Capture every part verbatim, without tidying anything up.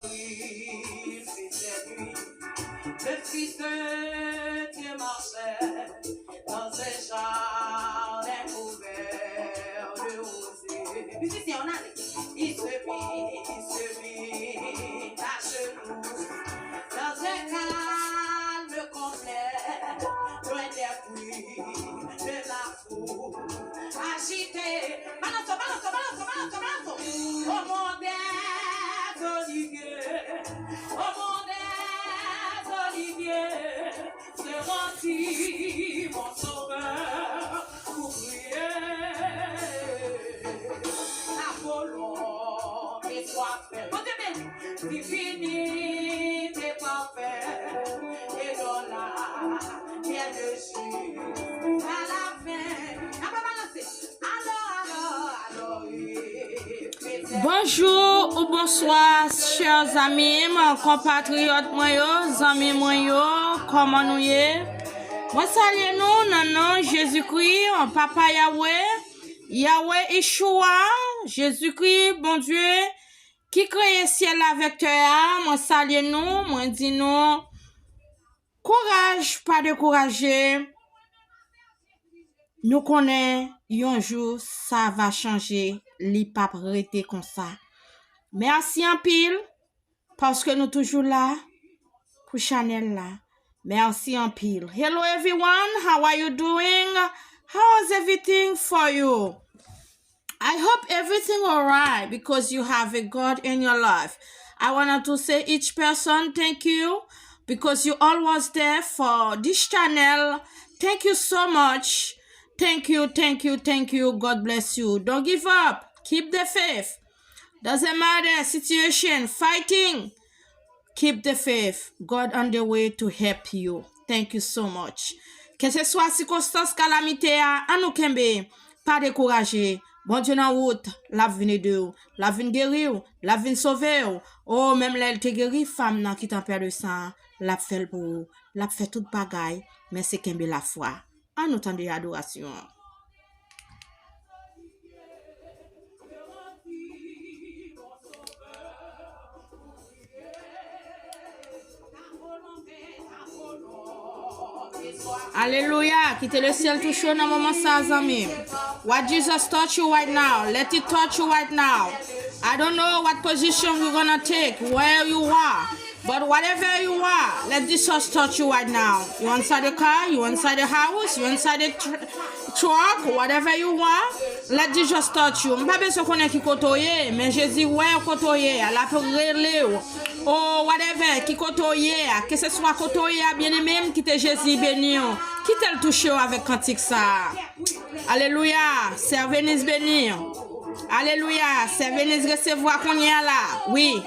Le Fils de Dieu marchait dans un jardin couvert de rosiers. Musicien, on arrive. Il se mit, il se mit à genoux dans un calme complet, loin des bruits de la foule agitée. Balanço, balanço, balanço, balanço, balanço. Au mont des Oliviers, au mont des Oliviers, se rendit mon sauveur pour prier. Apollon et soif, Bondye beni. Divinité parfaite, et dans la pierre de chute à la fin. N ap balanse. Bonjou ou bonswa, chè zanmi m, konpatriyòt mwen yo, zanmi mwen yo, kòman nou ye? Mwen salye nou nan non Jezikri, Papa Yawe, Yawe Ichouwa, Jezikri, Bondye ki kreye syèl la avèk tè a. Mwen salye nou, mwen di nou, kouraj, pa dekouraje. Nou konnen yon jou sa va chanje, li p ap rete konsa. Mèsi anpil paske nou toujou la pou chanèl la. Mèsi anpil. Hello everyone, how are you doing? How is everything for you? I hope everything alright because you have a God in your life. I wanted to say each person thank you because you always there for this channel. Thank you so much. Thank you, thank you, thank you. God bless you. Don't give up. Keep the faith. Doesn't matter situation, fighting. Keep the faith. God on the way to help you. Thank you so much. Kèlkeswa sikonstans kalamite a, an nou kenbe. Pa dekouraje. Bondye nan wout, l ap vin ede w. L ap vin geri w. L ap vin sove w. O, menm lè l te geri fanm nan ki t an pè de san an, l ap fè l pou ou. L ap fè tout bagay. Men se kenbe lafwa. An nou tande adorasyon an. Alelouya, kite lesyèl touche w nan moman sa, zanmi m. What Jesus touch you right now, let it touch you right now. I don't know what position we're gonna take, where you are. But whatever you are, let Jesus touch you right now. You inside the car, you inside the house, you inside the tr- truck, whatever you are, let Jesus touch you. M pa bezwen konnen ki kote w ye, men Jezi wè kote w ye a, l ap rele w. O, whatever, ki kote w ye a, keseswa kote w ye a, byeneme m, kite Jezi beni w. Kite l touche w avèk kantik sa a. Alelouya, sè Veniz beni. Alelouya, sè Veniz resevwa kounye a la. Wi.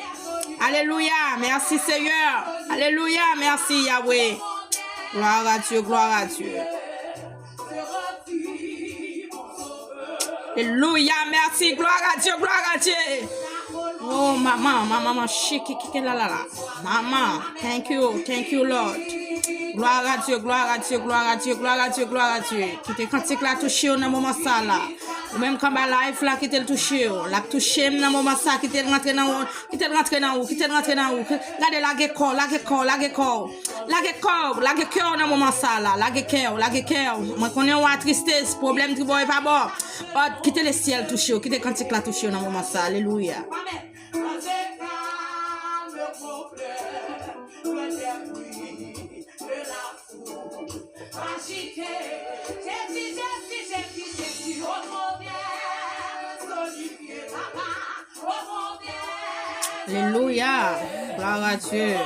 Alelouya, mèsi Seyè. Alelouya, mèsi Yahweh. Gloire à Dieu, gloire à Dieu. Alelouya, mèsi, gloire à Dieu, gloire à Dieu. Oh, maman, maman, maman, shiki, kiki, la, la, la. Maman, thank you, thank you, Lord. Gloire à Dieu, gloire à Dieu, gloire à Dieu, gloire à Dieu, gloire à Dieu. Kite kantik la touche w nan moman sa la. Ou menm k anba live la, kite l touche w. L ap touche m nan moman sa, kite l rantre nan ou, kite l rantre nan ou, kite l rantre nan ou. Gade, lage kò, lage kò, lage kò. Lage kò, lage kè w nan moman sa la, lage kè w, lage kè w. Mwen konnen w atristes, pwoblèm tribò e pa bò. But kite lesyèl touche w, kite kantik la touche w nan moman sa. Alelouya. Alelouya. Gloire à Dieu.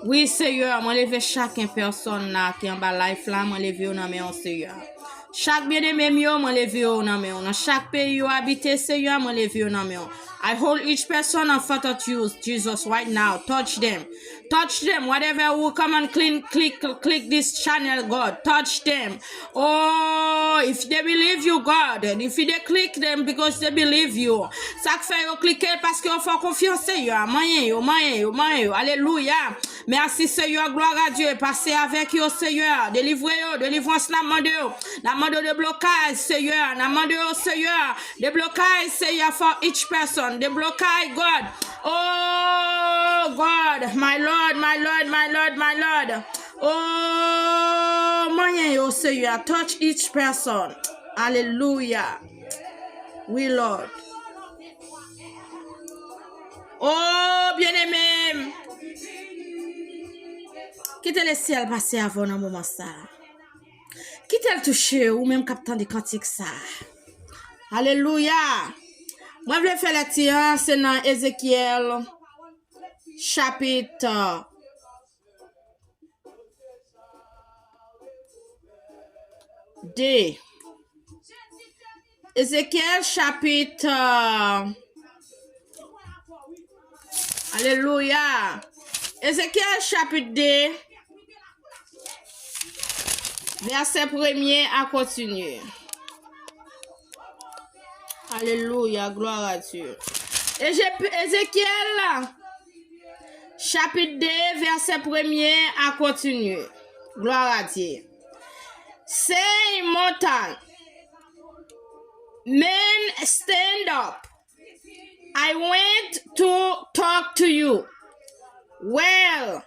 Wi, Seyè, mwen leve chak pèsòn la ki anba live la, mwen leve yo nan men w, Seyè. Chak byeneme m yo, mwen leve yo nan men w. Nan chak peyi yo abite, Seyè, mwen leve yo nan men w. I hold each person in front of you, Jesus, right now. Touch them. Touch them, whatever who come and clean, click, click this channel, God. Touch them. Oh, if they believe you, God, and if they click them because they believe you. Sa k fè yo klike, paske yo fè w konfyans, Seyè. Manyen yo, manyen yo, manyen yo. Alelouya. Mèsi, Seyè. Glwa a Dye. Pase avèk yo, Seyè. Delivre yo. Delivrans n ap mande yo. N ap mande yo deblokaj, Seyè. N ap mande yo, Seyè. Deblokaj, Seyè, for each person. Deblokaj, God. Oh, God. My Lord, my Lord, my Lord, my Lord. Oh, manyen yo, Seyè. Touch each person. Alelouya. Wi, Lord. Oh, byeneme m. Kite lesyèl pase avè w nan moman sa a. Kite l touche ou menm k ap tande kantik sa a. Alelouya! Mwen vle fè lekti an, se nan Ezekyèl, chapit, euh, de. Ezekyèl, chapit, euh, alelouya. Ezekyèl, chapit de, vèsè premye a kontinye. Alelouya, glwa a Dye. Eze-, Ezekyèl, chapit de, vèsè premye a kontinye. Glwa a Dye. Say, mountain, men, stand up. I want to talk to you. Well,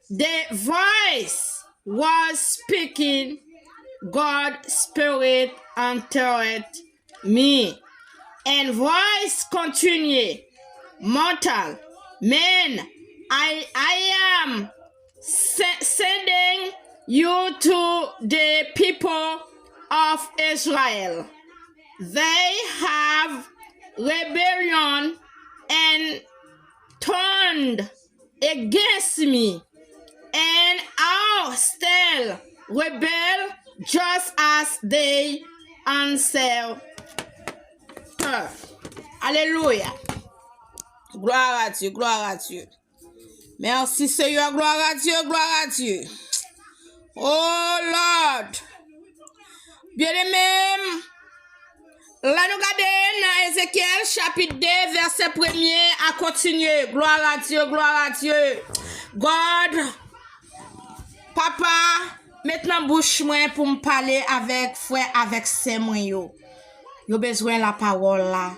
the voice was speaking, God Spirit entered me. And voice continue, mortal man, I, I am se-, sending you to the people of Israel. They have rebellion and turned against me, and I'll still rebel just as they answer her. Alelouya. Gloire à Dieu, gloire à Dieu. Mèsi, Seyè, glwa a Dye, glwa a Dye. Oh, Lord. Byeneme m, lè nou gade nan Ezekyèl chapit de, vèsè premye a kontinye. Gloire à Dieu, gloire à Dieu. God, Papa, met nan bouch mwen pou m pale avèk frè, avèk sè mwen yo. Yo bezwen lapawòl la.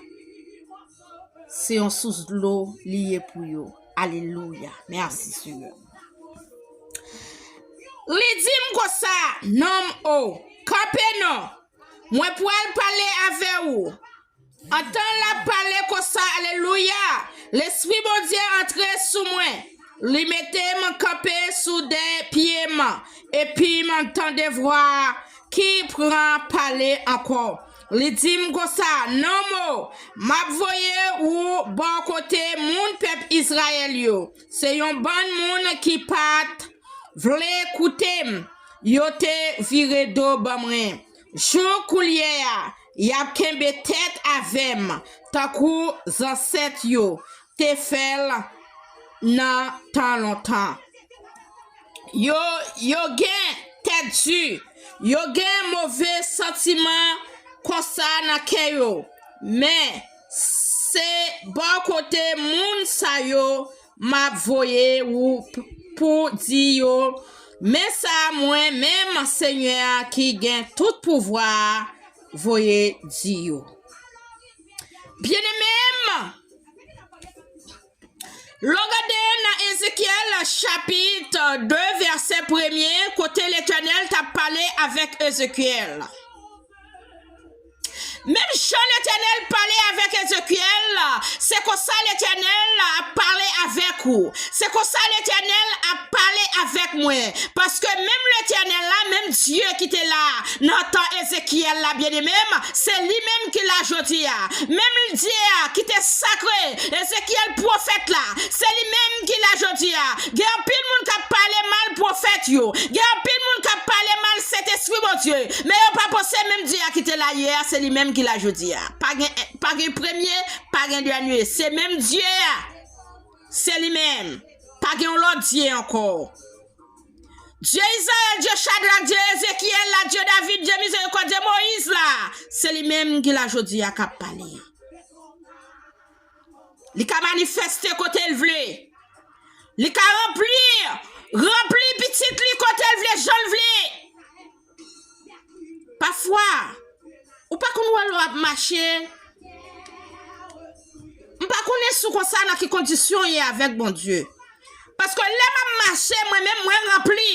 Se yon sous dlo li ye pou yo. Alelouya. Mèsi, Seyè. Li di m konsa, nonm o, kanpe non. Mwen pral pale avè ou. Antan l ap pale konsa, alelouya, Lespri Bondye antre sou mwen. Li mete m kanpe sou de pye m, epi m tande vwa a ki pran pale ankò. Li di m konsa, nonm o, m ap voye ou bò kote moun pèp Izrayèl yo. Se yon bann moun ki pa t vle koute m, yo te vire do ban mwen. Jouk koulye a, y ap kenbe tèt avè m, tankou zansèt yo te fè l nan tan lontan. Yo, yo gen tèt di, yo gen move santiman konsa nan kè yo. Men, se bò kote moun sa yo m ap voye ou p-, pou di yo, men sa mwen menm, Senyè a ki gen tout pouvwa a, voye di yo. Byeneme m, lè w gade nan Ezekyèl chapit de, vèsè premye, kote Letènèl t ap pale avèk Ezekyèl. Menm jan Letènèl pale avèk Ezekyèl, se konsa Letènèl ap pale avèk ou. Se konsa Letènèl ap pale avèk mwen. Paske menm Letènèl la, menm Dye ki te la nan tan Ezekyèl la, byeneme m, se li menm ki la jodi a. Menm Dye a ki te sakre Ezekyèl pwofèt la, se li menm ki la jodi a. Gen anpil moun k ap pale mal pwofèt yo. Gen anpil moun k ap pale mal Sentespri Bondye. Men yo pa panse menm Dye a ki te la yè a, se li menm ki la jodi a. Pa gen, pa gen premye, pa gen dènye. Se menm Dye a. Se li menm. Pa gen yon lòt Dye ankò. Dye Izrayèl, Dye Chadrak, Dye Ezekyèl la, Dye David, Dye mizerikòdye Moyiz la, se li menm ki la jodi a k ap pale. Li ka manifeste kote l vle. Li ka ranpli, ranpli pitit li kote l vle, jan l vle. Pafwa, ou pa konn wè lè w ap mache. M pa konnen si w konsa nan ki kondisyon w ye avèk Bondye. Paske lè m ap mache, mwen menm, mwen ranpli.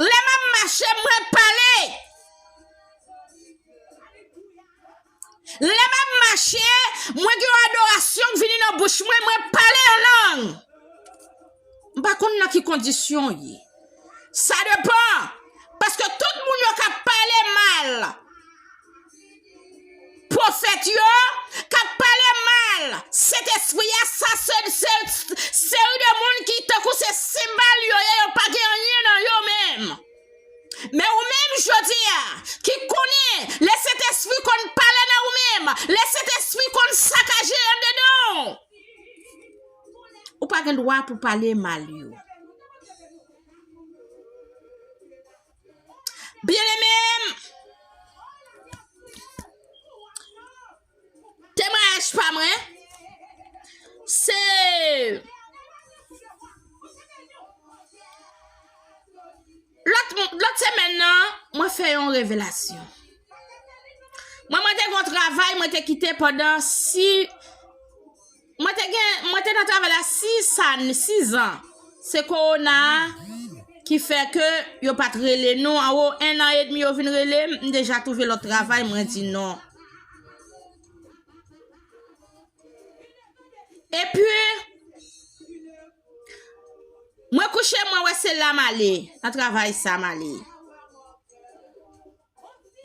Lè m ap mache, mwen pale. Lè m ap mache, mwen gen yon adorasyon k vini nan bouch mwen, mwen pale an lang. M pa konn nan ki kondisyon w ye. Sa depan. Paske tout moun yo k ap pale mal pwofèt yo, k ap pale mal Sentespri a, sa se, se, seri de moun ki tankou se senbal yo ye, yo pa gen anyen nan yo menm. Men ou menm jodi a, ki konnen lè Sentespri konn pale nan ou menm, lè Sentespri konn sakaje anndedan w, ou pa gen dwa pou pale mal yo. Byeneme m, temwayaj pa mwen, se lòt, lòt semèn nan, mwen fè yon revelasyon. Mwen, mwen te gen yon travay, mwen te kite pandan si, mwen te gen, mwen te nan travay la sis ane, sis an. Se kowona a ki fè ke yo pa t rele nou. Anwo en an edmi, yo vin rele m, m deja twouve lòt travay, mwen di non. Epi, mwen kouche, mwen wè se la m ale, nan travay sa m ale.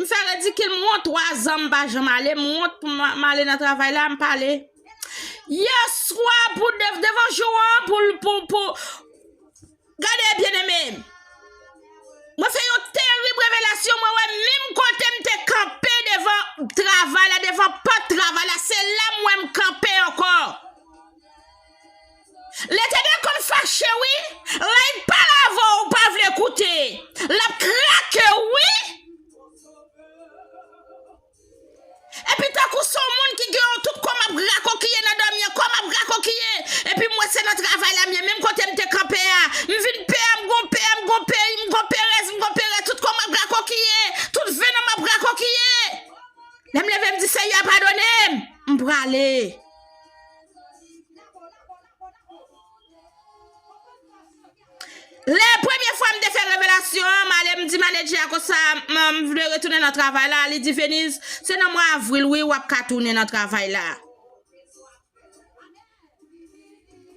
M fè ridikil, m wont, twa zan m pa janm ale, m wont pou m, m ale nan travay la, m pa ale. Yè swa, pou dev-, devan jou an, pou, pou, pou, gade, byeneme m. Mwen fè yon terib revelasyon, mwen wè menm kote m te kanpe devan travay la, devan pòt travay la, se la m wè m kanpe ankò. Letènèl konn fache, wi. Lè l pale avè w, ou pa vle koute. L ap krake w, wi. Epi tankou se yon moun ki gen yon tout kò m ap rakokiye nan dòmi an, kò m ap rakokiye. Epi mwen se nan travay la m ye, menm kote m te kanpe a. M vin pè a, m gon pè, m gon peyi, m gon perèz, m gon perèz, tout kò m ap rakokiye, tout venn an m ap rakokiye. Lè m leve m di Seyè padone m, m prale. Lè premye fwa m te fè revelasyon an, m ale m di manedjè a konsa, m, m vle retounen nan travay la. Li di, Venise, se nan mwa avril, wi, w ap ka tounen nan travay la.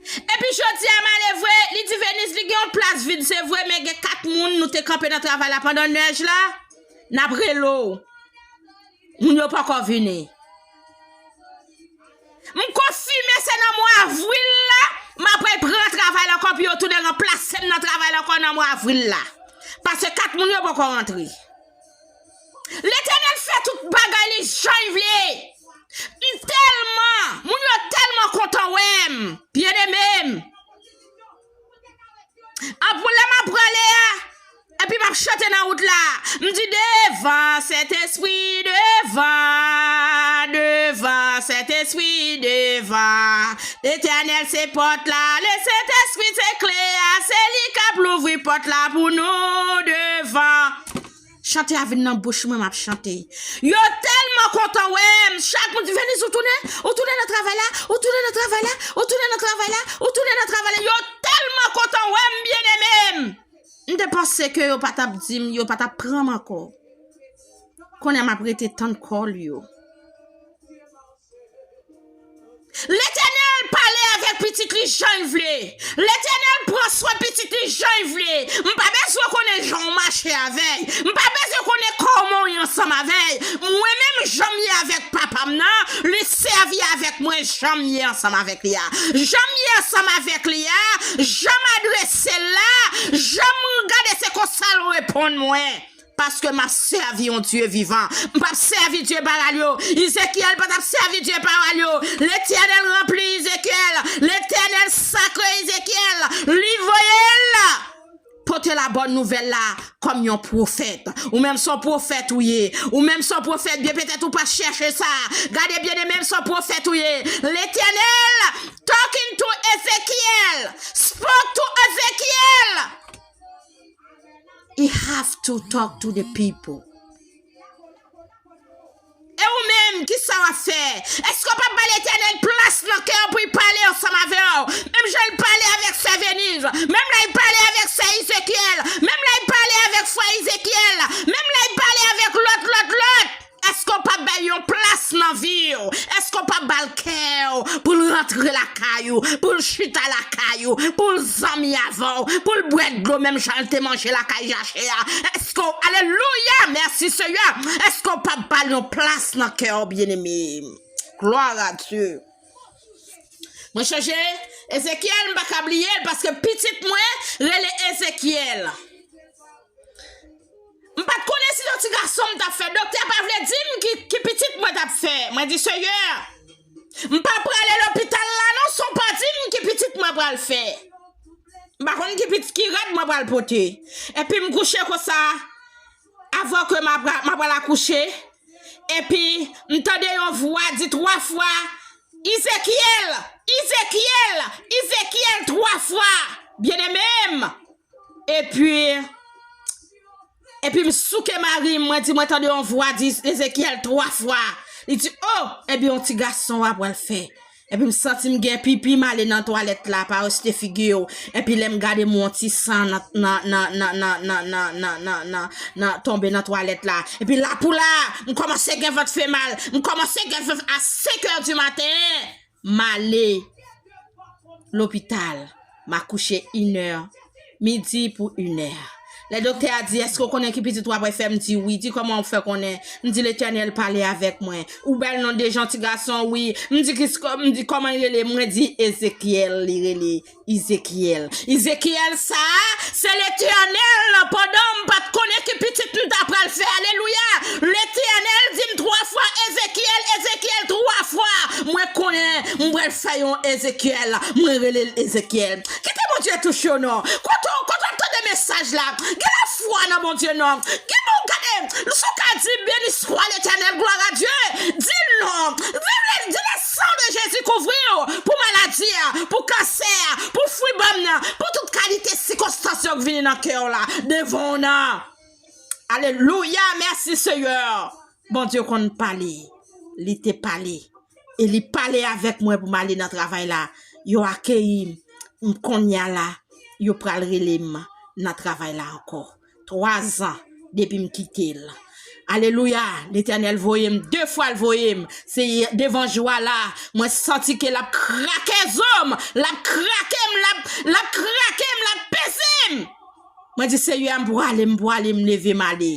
Epi jodi a, m ale vre, li di, Venise, li gen yon plas vid, se vre, men gen kat moun nou te kanpe nan travay la pandan nèj la, n ap rele w. Moun yo poko vini. M konfime se nan mwa avril la, m apral pran travay la ankò pou yo tounen ranplase m nan travay la ankò nan mwa avril la. Paske kat moun yo poko rantre. Letènèl fè tout bagay li jan l vle. M tèlman, moun yo tèlman kontan wè m, byeneme m. Anpou lè m ap prale a, epi m ap chante nan wout la. M di, devan, Sentespri, devan, devan, Sentespri, devan. Letènèl se pòt la, le Sentespri se kle a, se li k ap louvri pòt la pou nou, devan. Chante a vin nan bouch mwen, m ap chante. Yo tèlman kontan wè m. Chak moun di, Venise, ou tounen? Ou tounen nan travay la? Ou tounen nan travay la? Ou tounen nan travay la? Ou tounen nan travay la? Yo tèlman kontan wè m, byeneme m. M te panse ke yo pa t ap di m, yo pa t ap pran m ankò. Kounye a m ap rete tann kòl yo. Letènèl pale avèk pitit li jan l vle. Letènèl pran swen pitit li jan l vle. M pa bezwen konnen jan w mache avè l. M pa bezwen konnen kòman w ye ansanm avè l. Mwen menm, jan m ye avèk papa m nan, li sèvi avèk mwen jan m ye ansanm avèk li a. Jan m ye ansanm avèk li a, jan m adrese l la, jan m gade se konsa l reponn mwen. Paske m ap sèvi yon Dye vivan. M p ap sèvi dye Baal yo. Ezekyèl pa t ap sèvi dye Baal yo. Letènèl ranpli Ezekyèl. Letènèl sakre Ezekyèl. Li voye l pote la bòn nouvèl la kòm yon pwofèt. Ou menm se yon pwofèt ou ye. Ou menm se yon pwofèt byen, petèt ou pa chèche sa. Gade byen, menm se yon pwofèt ou ye. Letènèl talking to Ezekiel. Spoke to Ezekiel. He have to talk to the people. E ou menm, kisa w ap fè? Èske w p ap ba Letènèl plas nan kè w pou l pale ansanm avè w? Menm jan l pale avèk sè Veniz, menm jan l pale avèk sè Ezekyèl, menm jan l pale avèk frè Ezekyèl, menm jan l pale avèk lòt, lòt, lòt. Èske w p ap bay yon plas nan vi w? Èske w p ap ba l kè w pou l rantre lakay ou, pou l chita lakay ou, pou l zanmi avè w, pou l bwè dlo menm jan l te manje lakay jache a? Èske w, alelouya, mèsi Seyè, èske w p ap ba l yon plas nan kè w, byeneme? Gloire à Dieu. Mwen chanje Ezekyèl, m pa ka bliye l, paske pitit mwen rele Ezekyèl. M pa t konnen si se yon ti gason m t ap fè. Doktè pa vle di m ki, ki pitit mwen t ap fè. Mwen di, Seyè, m pa prale lopital la non, san w pa di m ki pitit mwen pral fè. M pa konn ki pitit, ki rad mwen pral pote. Epi m kouche konsa, avan ke m ap, m ap pral akouche. Epi, m tande yon vwa di twa fwa, Ezekyèl, Ezekyèl, Ezekyèl, twa fwa. Byeneme m. Epi, epi m souke mari m, mwen di, mwen tande yon vwa di Ezekyèl twa fwa. Li di, o, ebyen, yon ti gason w ap pral fè. Epi m santi m gen pipi, m ale nan twalèt la, pa reste figi w. Epi lè m gade m wè yon ti san nan, nan, nan, tonbe nan twalèt la. Epi la pou la, m kòmanse gen vant fè mal. M kòmanse gen vant a senk è di maten. M ale lopital. M akouche inè, midi pou inè. Lè doktè a di, èske w konnen ki pitit w ap fè? M di, wi. Di, kòman w fè konnen? M di, Letènèl pale avèk mwen. Ou ba l non de jan ti gason, wi. M di, ki, m di, kòman l rele? Mwen di, Ezekyèl, li rele. Ezekyèl. Ezekyèl sa a, se Letènèl, pandan m pa t konnen ki pitit m ta pral fè. Alelouya! Letènèl di m twa fwa, Ezekyèl, Ezekyèl, twa fwa. Mwen konnen, m pral fè yon Ezekyèl. Mwen rele l Ezekyèl. Kite Bondye touche w non. Kote w, kote w ap tande mesaj la? Gen lafwa nan Bondye non. Gen bon, gade, si w ka di, Béni soit l'Éternel, gloire à Dieu. Di l non. Di l, di le sang de Jésus kouvri w pou maladi a, pou kansè a, pou fibwòm nan, pou tout kalite sikonstans yo k vini nan kè w la, devan w nan. Alelouya, mèsi Seyè. Bondye konn pale. Li te pale. E li pale avèk mwen pou m ale nan travay la. Yo akeyi m. M konnya la, yo pral rele m nan travay la ankò. Twa zan depi m kite l. Alelouya! Letènèl voye m, de fwa l voye m. Se devan jou a la, mwen santi ke l ap krake zo m, l ap krake m, l ap, l ap krake m, l ap peze m. Mwen di, Seyè, m pou ale, m pou ale, m leve, m ale.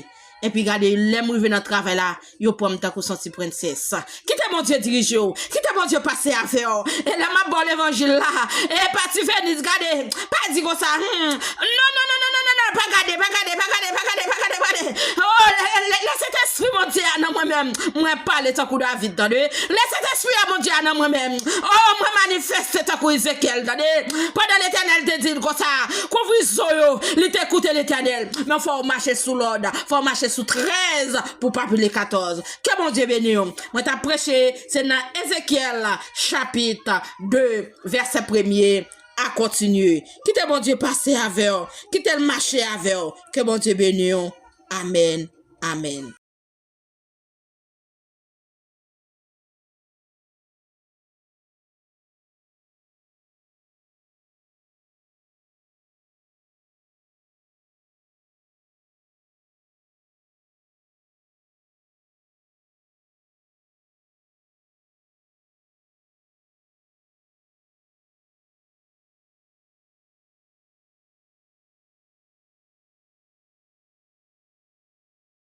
Epi gade, lè m rive nan travay la, yo pran m tankou se yon ti prensès. Kite Bondye dirije w. Kite Bondye pase avè w. E lè m ap ba w levanjil la, e pa ti Veniz, gade, pa di konsa, hmm. Non, non, non, non, non, non, non, pa gade, pa gade, pa gade, pa gade, pa gade, pa gade. Oh, lè, lè, lè Sentespri Bondye a nan mwen menm, mwen pale tankou David, tande. Lè Sentespri a Bondye a nan mwen menm, oh, mwen manifeste tankou Ezekyèl, tande. Pandan Letènèl te di l konsa, kouvri zo yo, li te koute Letènèl. Men fò w mache sou lòd, fò w mache sou trèz pou w pa pile katòz. Ke Bondye beni w. Mwen t ap preche, se nan Ezekyèl chapit de, vèsè premye a kontinye. Kite Bondye pase avè w. Kite l mache avè w. Ke Bondye beni w. Amèn. Amèn.